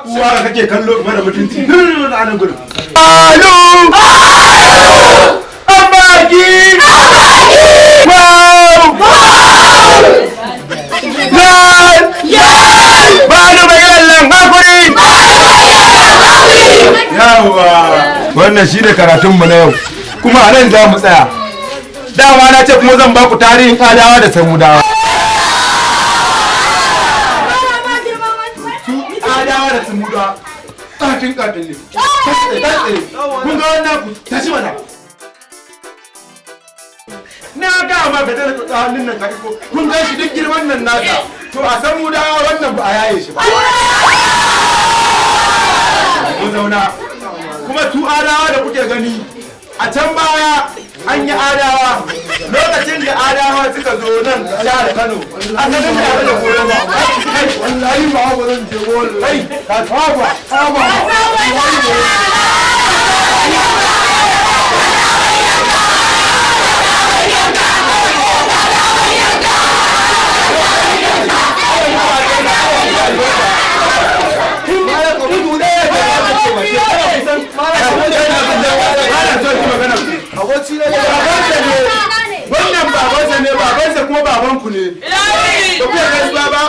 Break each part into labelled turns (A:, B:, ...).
A: Uwa ka kake kallo mara mutunci. A nan gurin.
B: Alu! Ambaki! Wow! Yan! Balu mai lallan hakuri!
A: Yawa. Wannan shine karatunmu na yau. Kuma a nan za mu tsaya. Dama na ce kuma zan baku tarihin Adawa da Samudawa. Su Adawa da Samudawa. Katin katin ne. Tatse tatse. Kun ga wannan ku tashi mana. Na ga ma ka tare da hannun nan ka ko kun ga shi duk girman nan nasa. To a Samudawa wannan ba a yaye shi ba. Mun zauna. Kuma su Adawa da kuke gani a can baya an yi Adawa lokacin da Adawa suka zo nan jihar Kano asalin da aka goyo ba kai
C: Wallahi ba ba zan je wallahi.
A: kai ka saba
C: Ba.
A: Wannan babansa ne, babansa kuma babanku ne. Ba ku gaisuwa ba.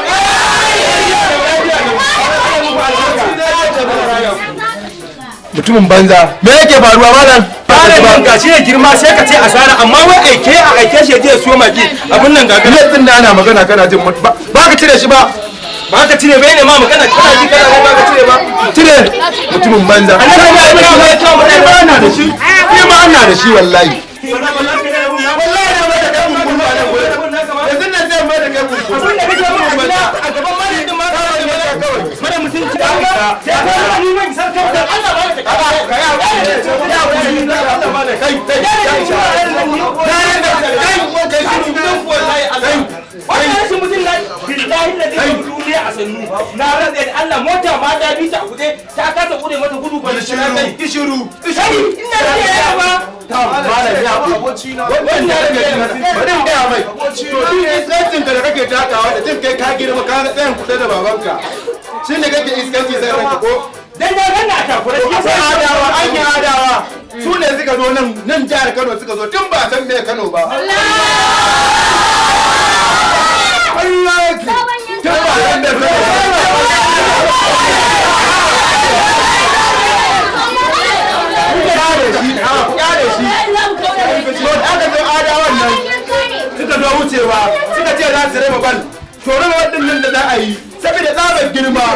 A: Mutumin banza, me yake faruwa malam?
B: Malamin ga shi ne girma sai ka ce asara, amma wai aike a aike shi ya je ya siyo magi abun nan gagara.
A: Laifin da ana magana kana jin ba ka cire shi ba.
B: Ba ka cire bai ne ma magana kana ji kana ba ka cire ba.
A: Cire mutumin banza.
B: Annabi ya yi kawo ya kawo.
A: Ni ma ana da shi, ni ma ana da shi wallahi. Wallahi na mai da kai kunkuru a nan gurin. Yanzu nan zai mai da kai kunkuru.
B: Abin da kake mun a gida a gaban malamin din ma ka yi
A: Kawai.
B: mara mutunci. Sai ka yi ni mai sarkar da Allah ba ka. Wannan rashin mutum na billahi da zai duniya a sannu. Na rantsa da Allah mota ma ta bi ta a guje ta kasa gure mata gudu ba da shi kai.
A: Ishiru.
B: Kai ina da ya ba.
A: Bari in gaya mai. To duk iskancin ka da kake takawa da jin kai ka girma ka ga tsayin kusa da babanka. Shi ne kake iskanci sai ranka ko?
B: Dan na ganna a takure shi
A: Akwai Adawa, an yi Adawa. Su ne suka zo nan nan jihar Kano suka zo tun ba san me Kano ba. Allah yake. Tun ba san me Kano ba. Ku kyale shi, a ku kyale shi. To da aka zo Adawan nan suka zo wucewa suka ce za su raba bal. To raba bal din nan da za a yi saboda tsabar girma,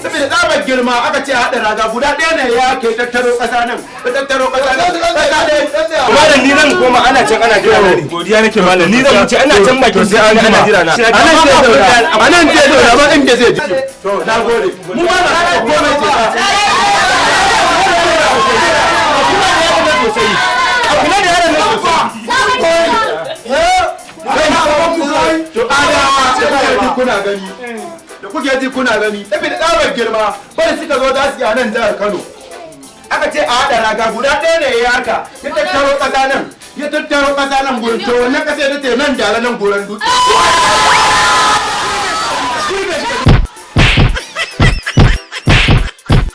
A: saboda tsabar girma aka ce a haɗa raga guda ɗaya ne ya ke tattaro ƙasa nan, ta tattaro ƙasa nan, ƙasa ɗaya.
B: Malam ni zan koma ana can ana jira na ne. Godiya nake malam ni zan wuce ana can bakin sai an ana jira na.
A: A nan zai zauna, a nan zai zauna ba inda zai ji. To na gode.
B: Mu ba na
A: Komai ce.
B: Sosai. A kula da yaran nan sosai.
A: To Adawa da kuke ji kuna gani. Da kuke ji kuna gani. Saboda tsabar girma bari suka zo za su yi a nan jihar Kano. Aka ce a haɗa raga guda ɗaya ne ya haka ya tattaro ƙasa nan, ya tattaro ƙasa nan gurin, to wannan ƙasa ita ce nan dala nan gurin dutse.